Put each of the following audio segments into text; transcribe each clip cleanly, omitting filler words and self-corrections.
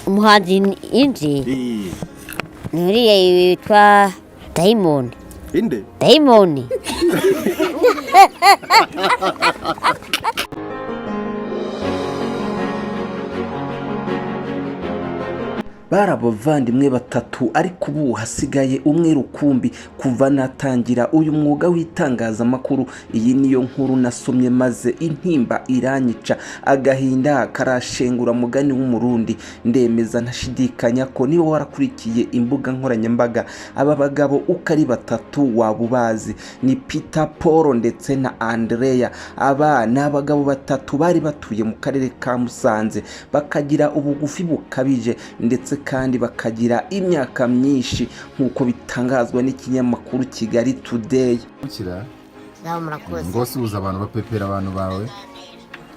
Umuhanzi inzi ni uriya witwa Dayimoni. Inde? Dayimoni. Bari abavandimwe batatu, ariko ubu hasigaye umwe rukumbi. Kuva natangira uyu mwuga w'itangazamakuru, iyi niyo nkuru nasomye maze intimba iranyica, agahinda karashengura mugani w'Umurundi. Ndemeza ntashidikanya ko niba warakurikiye imbuga nkoranyambaga, aba bagabo uko ari batatu waba ubazi. Ni Peter, Paul ndetse na Andrea. Aba ni abagabo batatu bari batuye mu karere ka Musanze, bakagira ubugufi bukabije ndetse kandi bakagira imyaka myinshi, nk'uko bitangazwa n'ikinyamakuru Kigali Today. Bukira. Sawa, murakoze. Ngo suhuza abantu, bapepera abantu bawe,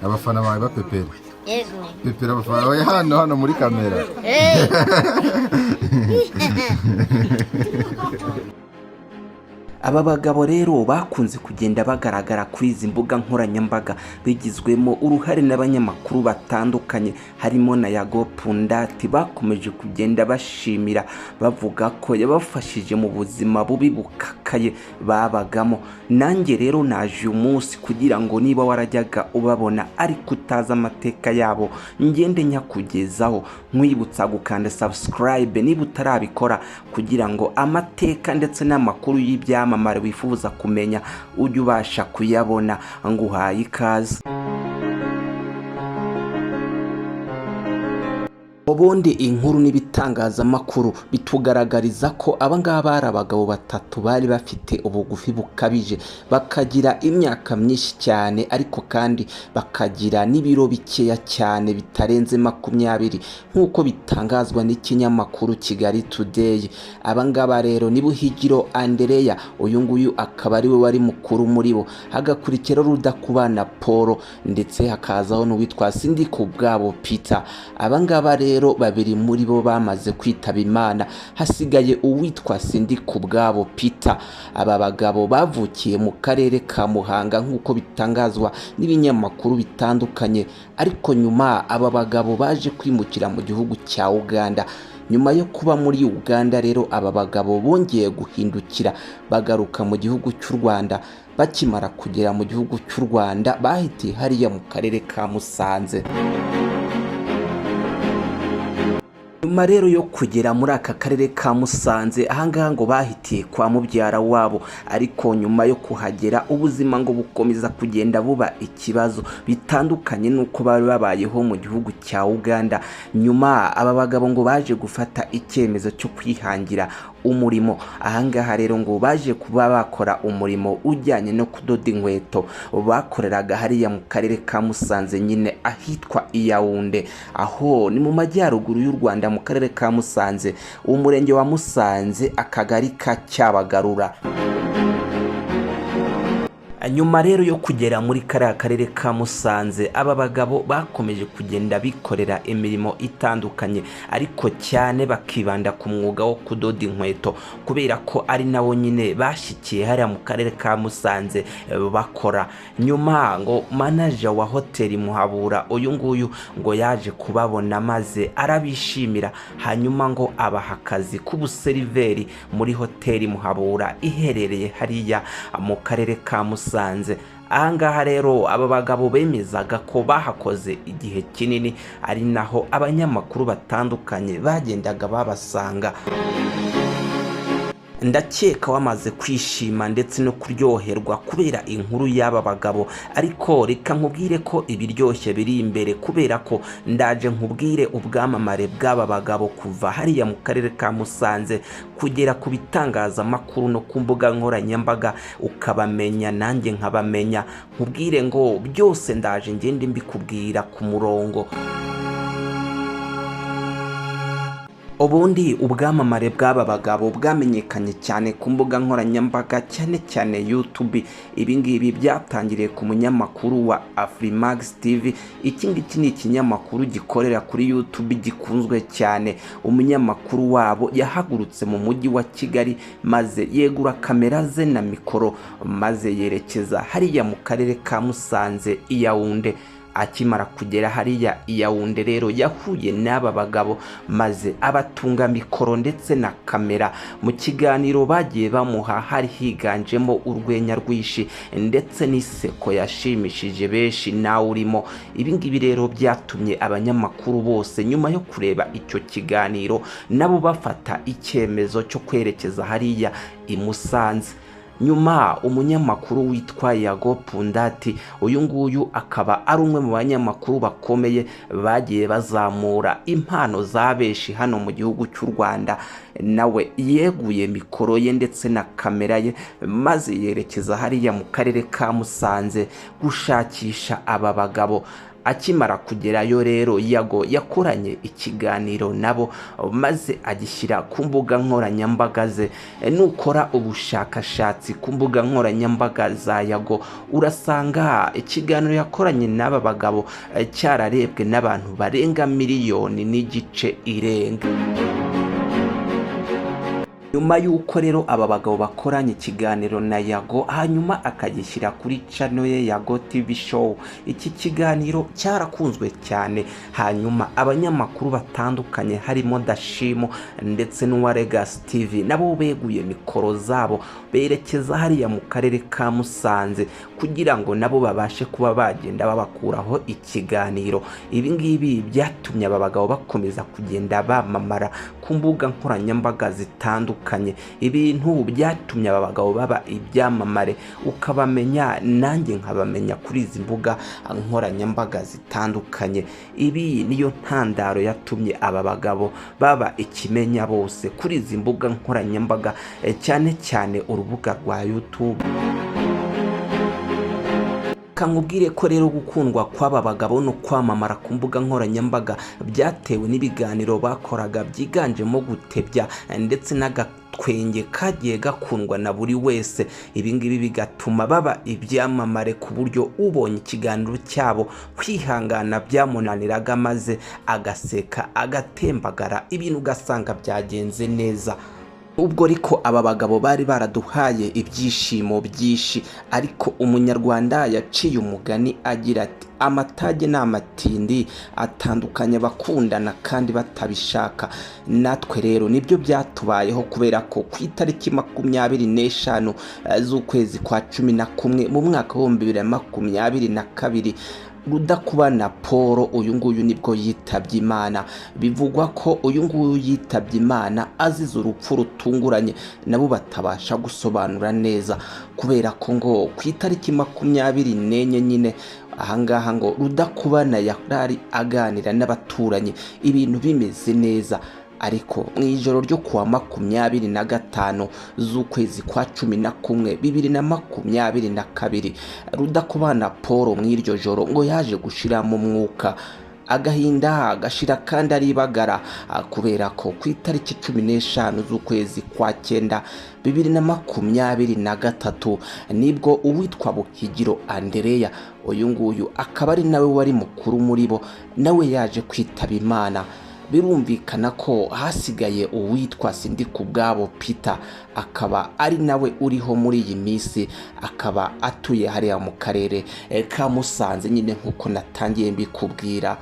abafana bawe, bapepera. Yego. Pepera abafana bawe hano hano muri kamera. Aba bagabo rero bakunze kugenda bagaragara kuri izi mbuga nkoranyambaga, bigizwemo uruhare n'abanyamakuru batandukanye harimo na Yago Pundati, bakomeje kugenda bashimira, bavuga ko yabafashije mu buzima bubi bukakaye babagamo. Nanjye rero naje uyu munsi kugira ngo niba warajyaga ubabona ariko utazi amateka yabo, ngende nyakugezaho, nkwibutsa gukanda subscribe niba utarabikora, kugira ngo amateka ndetse n'amakuru y'ibyamamare wifuza kumenya ujye ubasha kuyabona. Nguhaye ikaze. Ubundi inkuru n'ibitangazamakuru bitugaragariza ko aba ngaba ari abagabo batatu bari bafite ubugufi bukabije, bakagira imyaka myinshi cyane, ariko kandi bakagira n'ibiro bikeya cyane bitarenze 20, nk'uko bitangazwa n'ikinyamakuru Kigali Today. Aba ngaba rero ni Buhigiro Andereya, uyu nguyu akaba ari we wari mukuru muri bo, hagakurikiraho Rudakubana Paul, ndetse hakazaho n'uwitwa Sindikubwabo Peter. Aba ngaba rero babiri muri bo bamaze kwitaba Imana, hasigaye uwitwa Sindikubwabo Peter. Aba bagabo bavukiye mu karere ka Muhanga, nk'uko bitangazwa n'ibinyamakuru bitandukanye, ariko nyuma aba bagabo baje kwimukira mu gihugu cya Uganda. Nyuma yo kuba muri Uganda rero, aba bagabo bongeye guhindukira bagaruka mu gihugu cy'u Rwanda. Bakimara kugera mu gihugu cy'u Rwanda, bahitiye hariya mu karere ka Musanze. Nyuma rero yo kugera muri aka karere ka Musanze, ahangaha ngo bahitiye kwa mubyara wabo, ariko nyuma yo kuhagera ubuzima ngo bukomeza kugenda buba ikibazo, bitandukanye n'uko bari babayeho mu gihugu cya Uganda. Nyuma aba bagabo ngo baje gufata icyemezo cyo kwihangira umurimo. Ahangaha rero ngo baje kuba bakora umurimo ujyanye no kudoda inkweto. Bakoreraga hariya mu karere ka Musanze nyine, ahitwa Iyawunde, aho ni mu majyaruguru y'u Rwanda, mu karere ka Musanze, umurenge wa Musanze, akagari ka Cyabagarura. Nyuma rero yo kugera muri kariya karere ka Musanze, aba bagabo bakomeje kugenda bikorera imirimo itandukanye, ariko cyane bakibanda ku mwuga wo kudoda inkweto, kubera ko ari nawo nyine bashyikiye hariya mu karere ka Musanze bakora. Nyuma ngo manager wa hoteli Muhabura, uyu nguyu ngo yaje kubabona maze arabishimira, hanyuma ngo abaha akazi k'ubuseriveri muri hoteli Muhabura iherereye hariya mu karere ka Musanze. Ahangaha rero aba bagabo bemezaga ko bahakoze igihe kinini, ari naho abanyamakuru batandukanye bagendaga babasanga. Ndakeka wamaze kwishima ndetse no kuryoherwa kubera inkuru y'aba bagabo, ariko reka nkubwire ko ibiryoshye biri imbere, kubera ko ndaje nkubwire ubwamamare bw'aba bagabo kuva hariya mu karere ka Musanze kugera ku bitangazamakuru no ku mbuga nkoranyambaga, ukabamenya nanjye nkabamenya. Nkubwire ngo byose ndaje ngende mbikubwira ku murongo. Ubundi ubwamamare bw'aba bagabo bwamenyekanye cyane ku mbuga nkoranyambaga, cyane cyane YouTube. Ibi ngibi byatangiriye ku munyamakuru wa Afrimax TV. Iki ngiki ni ikinyamakuru gikorera kuri YouTube gikunzwe cyane. Umunyamakuru wabo yahagurutse mu mujyi wa Kigali maze yegura kamera ze na mikoro, maze yerekeza hariya mu karere ka Musanze i Yaounde. Akimara kugera hariya i Yaounde rero, yahuye n'aba bagabo maze abatunga mikoro ndetse na kamera. Mu kiganiro bagiye bamuha hari higanjemo urwenya rwinshi ndetse n'iseko yashimishije benshi, nawe urimo. Ibi ngibi rero byatumye abanyamakuru bose, nyuma yo kureba icyo kiganiro, nabo bafata icyemezo cyo kwerekeza hariya i Musanze. Nyuma umunyamakuru witwa Yago Pundati, uyu nguyu akaba ari umwe mu banyamakuru bakomeye bagiye bazamura impano za benshi hano mu gihugu cy'u Rwanda, nawe yeguye mikoro ye ndetse na kamera ye maze yerekeza hariya mu karere ka Musanze gushakisha aba bagabo. Akimara kugerayo rero, Yago yakoranye ikiganiro nabo maze agishyira ku mbuga nkoranyambaga ze. Nukora ubushakashatsi ku mbuga nkoranyambaga za Yago, urasanga ikiganiro yakoranye n'aba bagabo cyararebwe n'abantu barenga 1.5 miliyoni irenga. Nyuma y'uko rero aba bagabo bakoranye ikiganiro na Yago, hanyuma akagishyira kuri channel ye Yago TV Show, iki kiganiro cyarakunzwe cyane. Hanyuma abanyamakuru batandukanye harimo Dashimo ndetse n'uwa Legacy TV nabo beguye mikoro zabo berekeza hariya mu karere ka Musanze kugira ngo nabo babashe kuba bagenda babakuraho ikiganiro. Ibi ngibi byatumye aba bagabo bakomeza kugenda bamamara ku mbuga nkoranyambaga zitandukanye. Ibintu byatumye aba bagabo baba ibyamamare, ukabamenya nanjye nkabamenya kuri izi mbuga nkoranyambaga zitandukanye. Ibi niyo ntandaro yatumye aba bagabo baba ikimenya bose kuri izi mbuga nkoranyambaga, cyane cyane urubuga rwa YouTube. Kankubwire ko rero gukundwa kw'aba bagabo no kwamamara ku mbuga nkoranyambaga byatewe n'ibiganiro bakoraga byiganjemo gutebya ndetse n'agatwenge kagiye gakundwa na buri wese. Ibi ngibi bigatuma baba ibyamamare ku buryo ubonye ikiganiro cyabo kwihangana byamunaniraga, maze agaseka agatembagara, ibintu ugasanga byagenze neza. Ubwo ariko aba bagabo bari baraduhaye ibyishimo byinshi, ariko umunyarwanda yaciye umugani agira ati: "Amatage ni amatindi atandukanye abakundana kandi batabishaka." Natwe rero nibyo byatubayeho, kubera ko ku itariki 25 z'ukwezi kwa 11 mu mwaka wa 2022, Rudakubana Paul uyu nguyu nibwo yitabye Imana. Bivugwa ko uyu nguyu yitabye Imana azize urupfu rutunguranye nabo batabasha gusobanura neza, kubera ko ngo ku itariki 24 nyine ahangaha ngo Rudakubana yari aganira n'abaturanyi ibintu bimeze neza, ariko mu ijoro ryo kuwa 25 z'ukwezi kwa 11 2022, Rudakubana Paul mu iryo joro ngo yaje gushiramo umwuka, agahinda agashira kandi aribagara, kubera ko ku itariki 15 z'ukwezi kwa cyenda 2023 nibwo uwitwa Buhigiro Andereya, uyu nguyu akaba ari nawe wari mukuru muri bo, nawe yaje kwitaba Imana. Birumvikana ko hasigaye uwitwa Sindikubwabo Peter, akaba ari nawe uriho muri iyi minsi, akaba atuye hariya mu karere ka Musanze nyine nk'uko natangiye mbikubwira.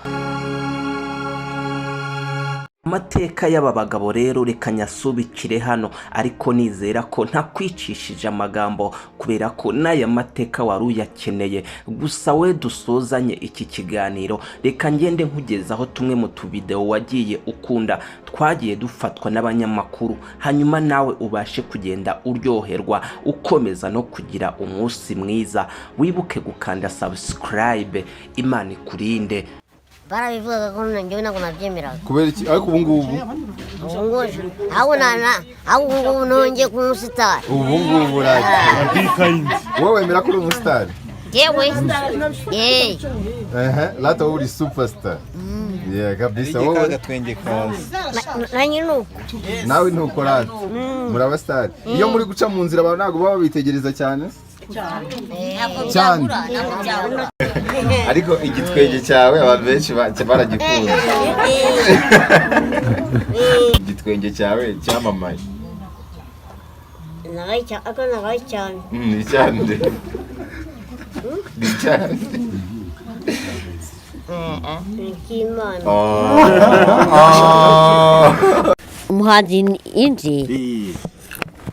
Amateka y'aba bagabo rero reka nyasubikire hano, ariko nizera ko ntakwicishije amagambo, kubera ko n'aya mateka wari uyakeneye. Gusa we dusozanye iki kiganiro, reka ngende nkugezaho tumwe mu tuvidewo wagiye ukunda twagiye dufatwa n'abanyamakuru, hanyuma nawe ubashe kugenda uryoherwa, ukomeza no kugira umunsi mwiza. Wibuke gukanda subscribe. Imana ikurinde. Barabivugaga ko njyewe ntabwo nabyemeraga. Kubera iki? Ariko ubu ngubu? Ubu ngubu ahubwo ahubwo ubu ngubu nongeye kuba umusitari. Ubu ngubu urajya wowe wemera ko uri umusitari? Yewe, yeee. Ehe, rata wowe uri superstar, yeah, kabisa wowe. Agatwenge kaza. Nanjye ni uko. Nawe ntuko rata, muri abasitari. Iyo muri guca mu nzira abantu ntabwo baba babitegereza cyane cyane? Ntabwo byabura. Ariko igitwenge cyawe abantu benshi baragikunda. Igitwenge cyawe cyamamaye. Ako nagaye cyane. Ni cyane, ni cyane. Imana. Umuhanzi inzi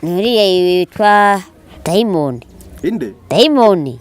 ni uriya witwa Dayimoni. Inde? Dayimoni.